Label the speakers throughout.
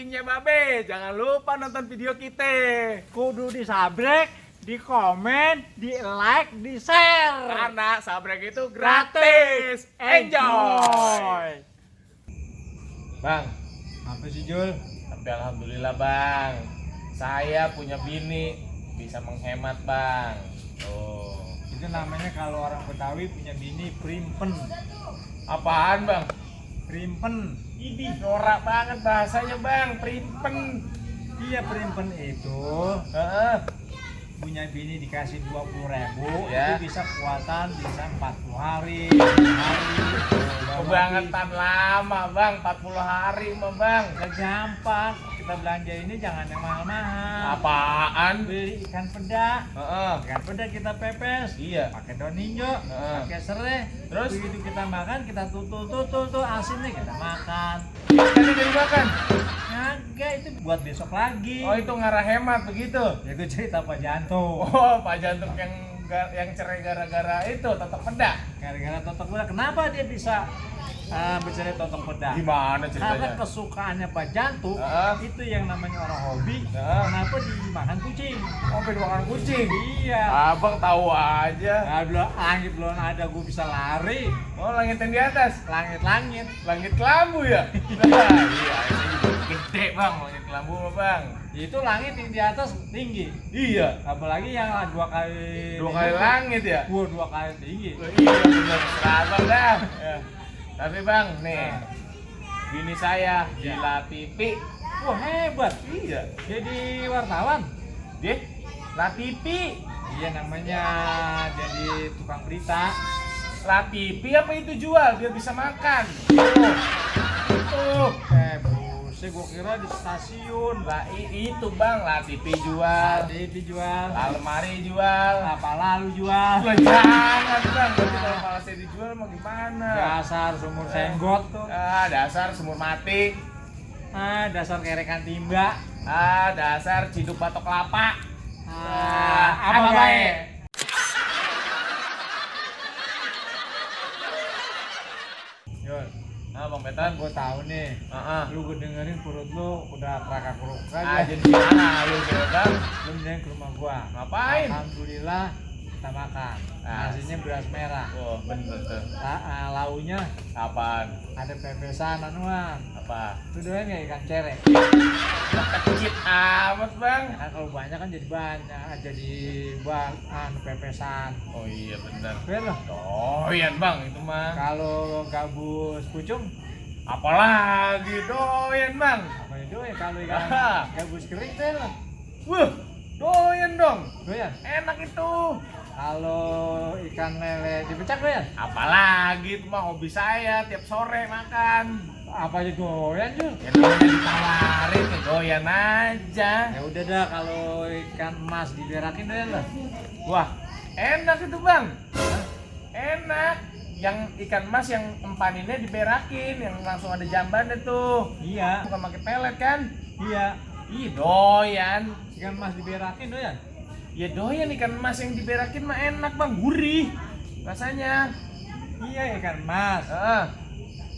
Speaker 1: cacingnya Babe. Jangan lupa nonton video kita.
Speaker 2: Kudu disabrek, di komen, di like, di share.
Speaker 1: Karena sabrek itu gratis. Enjoy. Bang,
Speaker 2: Apa sih Jul?
Speaker 1: tapi alhamdulillah Bang. Saya punya bini, bisa menghemat Bang. Tuh.
Speaker 2: Itu namanya kalau orang Betawi punya bini primpen.
Speaker 1: Apaan Bang?
Speaker 2: Primpen.
Speaker 1: Ini norak banget bahasanya Bang, primpen.
Speaker 2: Iya, primpen itu
Speaker 1: Heeh.
Speaker 2: punya bini dikasih 20.000,
Speaker 1: Ya.
Speaker 2: itu bisa puatan bisa 40 hari, 50 hari.
Speaker 1: Kebangetan lama Bang, 40 hari mah Bang.
Speaker 2: Gampang. Kita belanja ini jangan yang mahal-mahal.
Speaker 1: Apaan?
Speaker 2: Beli ikan peda.
Speaker 1: Heeh.
Speaker 2: Ikan peda kita pepes.
Speaker 1: Iya.
Speaker 2: Pakai daun hijau,
Speaker 1: Heeh.
Speaker 2: pakai serai.
Speaker 1: Terus?
Speaker 2: Begitu kita makan, kita tutul asin nih kita makan.
Speaker 1: Ikannya jadi makan.
Speaker 2: Kagak, itu buat besok lagi.
Speaker 1: Oh, itu ngarah hemat begitu.
Speaker 2: Ya gue cerita Pak Jantung.
Speaker 1: Oh, Pak Jantung yang cerai gara-gara itu totok peda.
Speaker 2: Gara-gara totok peda. Kenapa dia bisa bercerai totok peda?
Speaker 1: Gimana
Speaker 2: Karena
Speaker 1: ceritanya?
Speaker 2: kesukaannya Pak Jantung itu yang namanya orang hobi. Kenapa dimakan kucing?
Speaker 1: Oh, pengen makan kucing.
Speaker 2: Iya.
Speaker 1: Abang tahu aja.
Speaker 2: Nah, langit belum ada gue bisa lari.
Speaker 1: Oh, langit yang di atas.
Speaker 2: Langit-langit.
Speaker 1: Langit kelambu ya? Nah, iya, ini juga gede Bang, langit kelambu mah Bang.
Speaker 2: Itu langit yang di atas tinggi.
Speaker 1: Iya.
Speaker 2: Apalagi yang dua kali
Speaker 1: Langit ya?
Speaker 2: Gua 2 kali tinggi.
Speaker 1: Oh, iya bener, serabang dah. Ya. Tapi Bang, nih bini saya gila pipi.
Speaker 2: Wah, hebat.
Speaker 1: Iya.
Speaker 2: Jadi wartawan.
Speaker 1: Dia Latipi.
Speaker 2: Iya, namanya jadi tukang berita.
Speaker 1: Latipi apa itu jual biar bisa makan? Tuh.
Speaker 2: Buset, gua kira di stasiun.
Speaker 1: Lah itu Bang, Latipi jual.
Speaker 2: TV jual.
Speaker 1: Almari jual.
Speaker 2: Apa lalu jual?
Speaker 1: Lah jangan Bang, nanti kalau malah saya dijual mau gimana?
Speaker 2: Dasar sumur senggot tuh.
Speaker 1: Ah, dasar semur mati.
Speaker 2: Dasar kerekan timba.
Speaker 1: Ah, dasar ciduk batok kelapa.
Speaker 2: Apa baik? Yul,
Speaker 1: Ah, Bang Betan.
Speaker 2: gua tahu nih. Lu gue dengerin perut lu udah kerakak-keruk
Speaker 1: Ah,
Speaker 2: aja.
Speaker 1: jadi gimana lu Bang?
Speaker 2: Lu mending ke rumah gua.
Speaker 1: Ngapain?
Speaker 2: Alhamdulillah kita makan. Nasinya beras merah.
Speaker 1: Oh, bener tuh.
Speaker 2: Launya
Speaker 1: Apaan?
Speaker 2: ada pepesan anuan.
Speaker 1: Apa?
Speaker 2: Lu doyan nggak ikan cere?
Speaker 1: Kecil amat Bang.
Speaker 2: Ya kan kalau banyak kan jadi banyak, jadi pepesan.
Speaker 1: Oh iya bener.
Speaker 2: Keren loh.
Speaker 1: Doyan Bang itu mah.
Speaker 2: Kalau gabus pucung,
Speaker 1: Apalagi doyan Bang.
Speaker 2: apa itu ya kalau ikan gabus kering tuh loh.
Speaker 1: Wah, doyan dong.
Speaker 2: Doyan.
Speaker 1: Enak itu.
Speaker 2: Kalau ikan lele dipecak doyan.
Speaker 1: Apalagi itu mah hobi saya tiap sore makan.
Speaker 2: Apa aja doyan Jul?
Speaker 1: Ya namanya ditawarin ya doyan aja.
Speaker 2: Ya udah dah, kalau ikan emas diberakin doyan lah.
Speaker 1: Wah, enak itu Bang. Enak. Yang ikan mas yang empaninnya diberakin, yang langsung ada jambannya tuh.
Speaker 2: Iya,
Speaker 1: Bukan pakai pelet kan?
Speaker 2: iya.
Speaker 1: Ih, doyan.
Speaker 2: Ikan emas diberakin doyan.
Speaker 1: Ya doyan ikan mas yang diberakin mah enak Bang, gurih rasanya.
Speaker 2: Iya, ikan emas.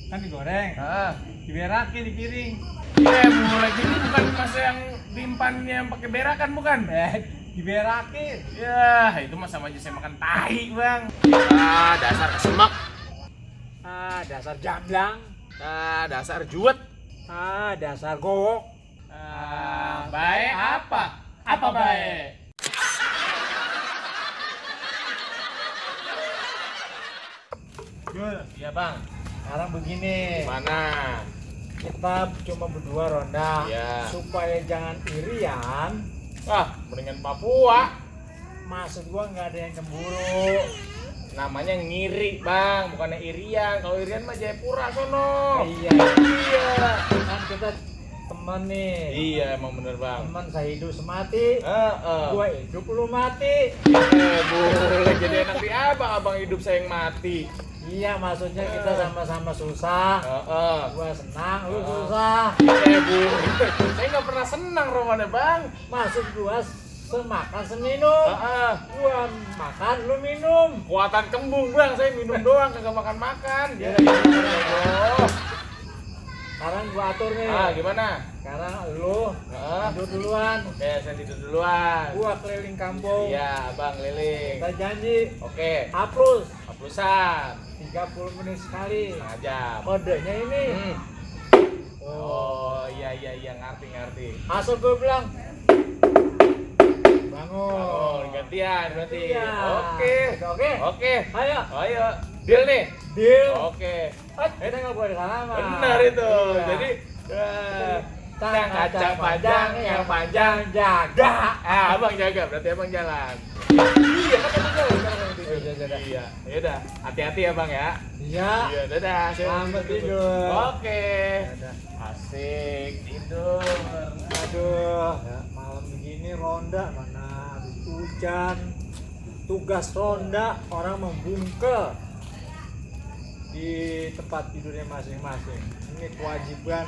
Speaker 2: Kan digoreng,
Speaker 1: Heeh.
Speaker 2: diberakin, dipiring.
Speaker 1: Mulai gini bukan mas yang diimpannya yang pakai berakan bukan?
Speaker 2: Diberakin.
Speaker 1: Ya, itu mah sama aja saya makan tahi, Bang. Dasar kesemak.
Speaker 2: Dasar jamblang.
Speaker 1: Dasar juwet.
Speaker 2: Dasar gowok.
Speaker 1: Baik apa? Apa baik?
Speaker 2: Jul,
Speaker 1: Iya, Bang.
Speaker 2: sekarang begini.
Speaker 1: Mana?
Speaker 2: Kita cuma berdua ronda.
Speaker 1: Iya.
Speaker 2: Supaya jangan irian.
Speaker 1: Wah, mendingan Papua.
Speaker 2: Maksud gua nggak ada yang cemburu.
Speaker 1: Namanya ngiri, Bang, bukannya irian. Kalau irian mah Jayapura sono.
Speaker 2: Iya.
Speaker 1: Iya.
Speaker 2: Kan kita teman nih.
Speaker 1: Iya, emang bener, Bang.
Speaker 2: Teman sehidup semati.
Speaker 1: Heeh.
Speaker 2: Gua hidup lu mati.
Speaker 1: Boleh jadi enak di abang hidup saya yang mati.
Speaker 2: Iya, maksudnya kita sama-sama susah.
Speaker 1: Heeh.
Speaker 2: Gua senang, lu susah.
Speaker 1: Boleh. Saya nggak pernah senang romannya, Bang.
Speaker 2: Maksud gua semakan seminum.
Speaker 1: Heeh.
Speaker 2: Gua makan, lu minum.
Speaker 1: Kuatan kembung, Bang. Saya minum doang, kagak makan-makan.
Speaker 2: Ya,
Speaker 1: Oh.
Speaker 2: Sekarang gua atur nih.
Speaker 1: Gimana?
Speaker 2: Sekarang lu tidur duluan.
Speaker 1: Oke, saya tidur duluan.
Speaker 2: Gua keliling kampung.
Speaker 1: Iya, Bang Liling.
Speaker 2: Kita janji.
Speaker 1: Oke.
Speaker 2: Hapus
Speaker 1: Hapusan.
Speaker 2: 30 menit sekali.
Speaker 1: Setengah jam.
Speaker 2: Kodenya ini.
Speaker 1: Oh, iya ngerti.
Speaker 2: Asal gue bilang bangun.
Speaker 1: Oh, gantian berarti.
Speaker 2: Iya.
Speaker 1: Oke.
Speaker 2: Oke.
Speaker 1: Ayo. Deal nih.
Speaker 2: Deal.
Speaker 1: Oke.
Speaker 2: Kita nggak boleh salaman.
Speaker 1: Benar itu.
Speaker 2: Iya.
Speaker 1: Jadi
Speaker 2: Tang
Speaker 1: kacang panjang, yang panjang
Speaker 2: jaga.
Speaker 1: Abang jaga, berarti abang jalan. Iya, kan abang jalan sekarang tidur. Iya. Yaudah, hati-hati ya bang ya.
Speaker 2: Iya.
Speaker 1: Iya, dadah.
Speaker 2: Selamat tidur.
Speaker 1: Oke.
Speaker 2: Dadah.
Speaker 1: Asik tidur.
Speaker 2: Aduh, ya, malam begini ronda mana habis hujan. Tugas ronda orang membungkel di tempat tidurnya masing-masing. Ini kewajiban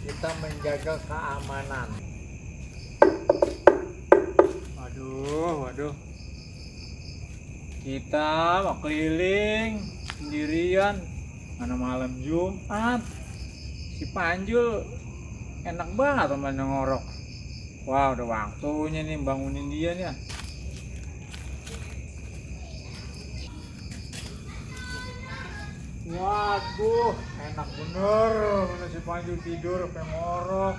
Speaker 2: kita menjaga keamanan. Waduh. Kita mau keliling sendirian. Mana malam Jumat. Si Panjul enak banget teman ngorok. Wah, udah waktunya nih bangunin dia nih. Waduh, enak bener mana si Panjul tidur sampai ngorok.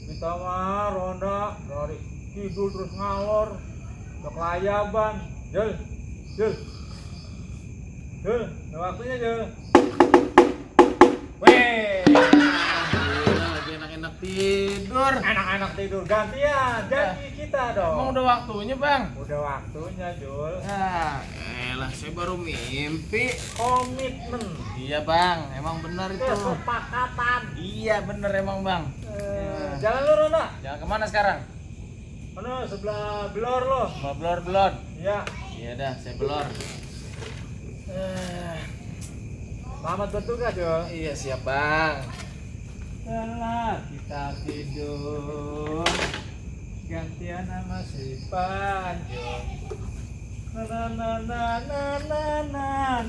Speaker 2: Kita mah ronda dari tidur terus ngalor. Udah kelayaban. Jul. Udah waktunya Jul. Weh,
Speaker 1: Lagi enak-enak tidur.
Speaker 2: enak-enak tidur gantian. Janji kita dong.
Speaker 1: Emang udah waktunya bang?
Speaker 2: Udah waktunya Jul.
Speaker 1: Elah, saya baru mimpi.
Speaker 2: Komitmen.
Speaker 1: Iya bang, emang benar itu.
Speaker 2: Kesepakatan.
Speaker 1: Iya bener emang bang.
Speaker 2: Jalan lu Ronda.
Speaker 1: Jangan kemana sekarang?
Speaker 2: Mana sebelah Belor lo.
Speaker 1: Mau belor.
Speaker 2: Iya.
Speaker 1: Iya dah, saya belor.
Speaker 2: Selamat bertugas Jul.
Speaker 1: Iya siap bang.
Speaker 2: Setelah kita tidur gantian sama si Panjul.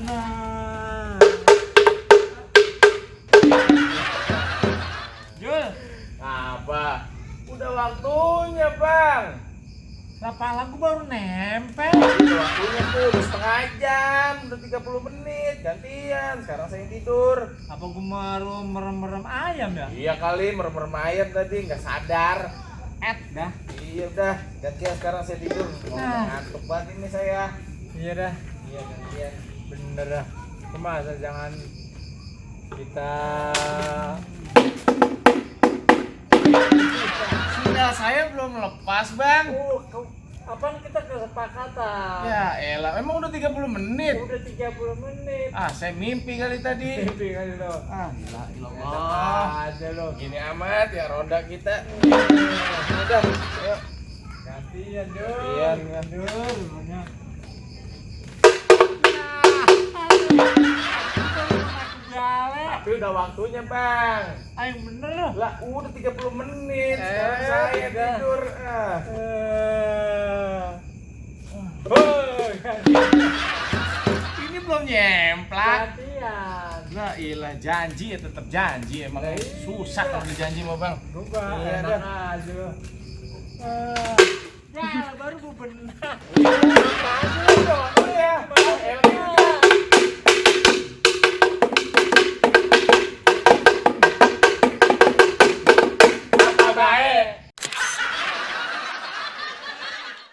Speaker 2: Na. Jul,
Speaker 1: Apa? Udah waktunya bang.
Speaker 2: kepala gua baru nempel.
Speaker 1: Udah waktunya tuh, udah setengah jam, udah 30 menit, gantian. Sekarang saya tidur.
Speaker 2: Apa gua baru merem-merem ayam ya?
Speaker 1: Iya kali, merem-merem ayam tadi, nggak sadar.
Speaker 2: Dah.
Speaker 1: Iya udah, gantian sekarang saya tidur. Ngantuk banget ini saya.
Speaker 2: Iya dah.
Speaker 1: Iya gantian.
Speaker 2: Bener dah. Masa jangan kita
Speaker 1: Sendal saya belum lepas bang.
Speaker 2: apaan kita kesepakatan?
Speaker 1: Ya elah, emang udah 30 menit.
Speaker 2: Udah 30 menit.
Speaker 1: Saya mimpi kali tadi.
Speaker 2: Mimpi kali lo.
Speaker 1: Gila,
Speaker 2: Enak
Speaker 1: ilallah.
Speaker 2: aja lo.
Speaker 1: Gini amat ya ronda kita. Udah, ayo.
Speaker 2: Gantian Jul.
Speaker 1: Gantian.
Speaker 2: Jul. Namanya.
Speaker 1: Tapi udah waktunya bang.
Speaker 2: Ayo bener lo.
Speaker 1: Lah udah 30 menit. Sekarang
Speaker 2: Eh,
Speaker 1: saya
Speaker 2: udah.
Speaker 1: tidur. Ini belum nyemplak.
Speaker 2: Gantian.
Speaker 1: Nah ilah janji ya tetap janji. Emang
Speaker 2: Lah,
Speaker 1: susah
Speaker 2: iya.
Speaker 1: kalau dijanji mau bang.
Speaker 2: Lupa.
Speaker 1: Iya,
Speaker 2: Enak
Speaker 1: dah.
Speaker 2: aja lo. Ya baru gue benar.
Speaker 1: Udah, ya.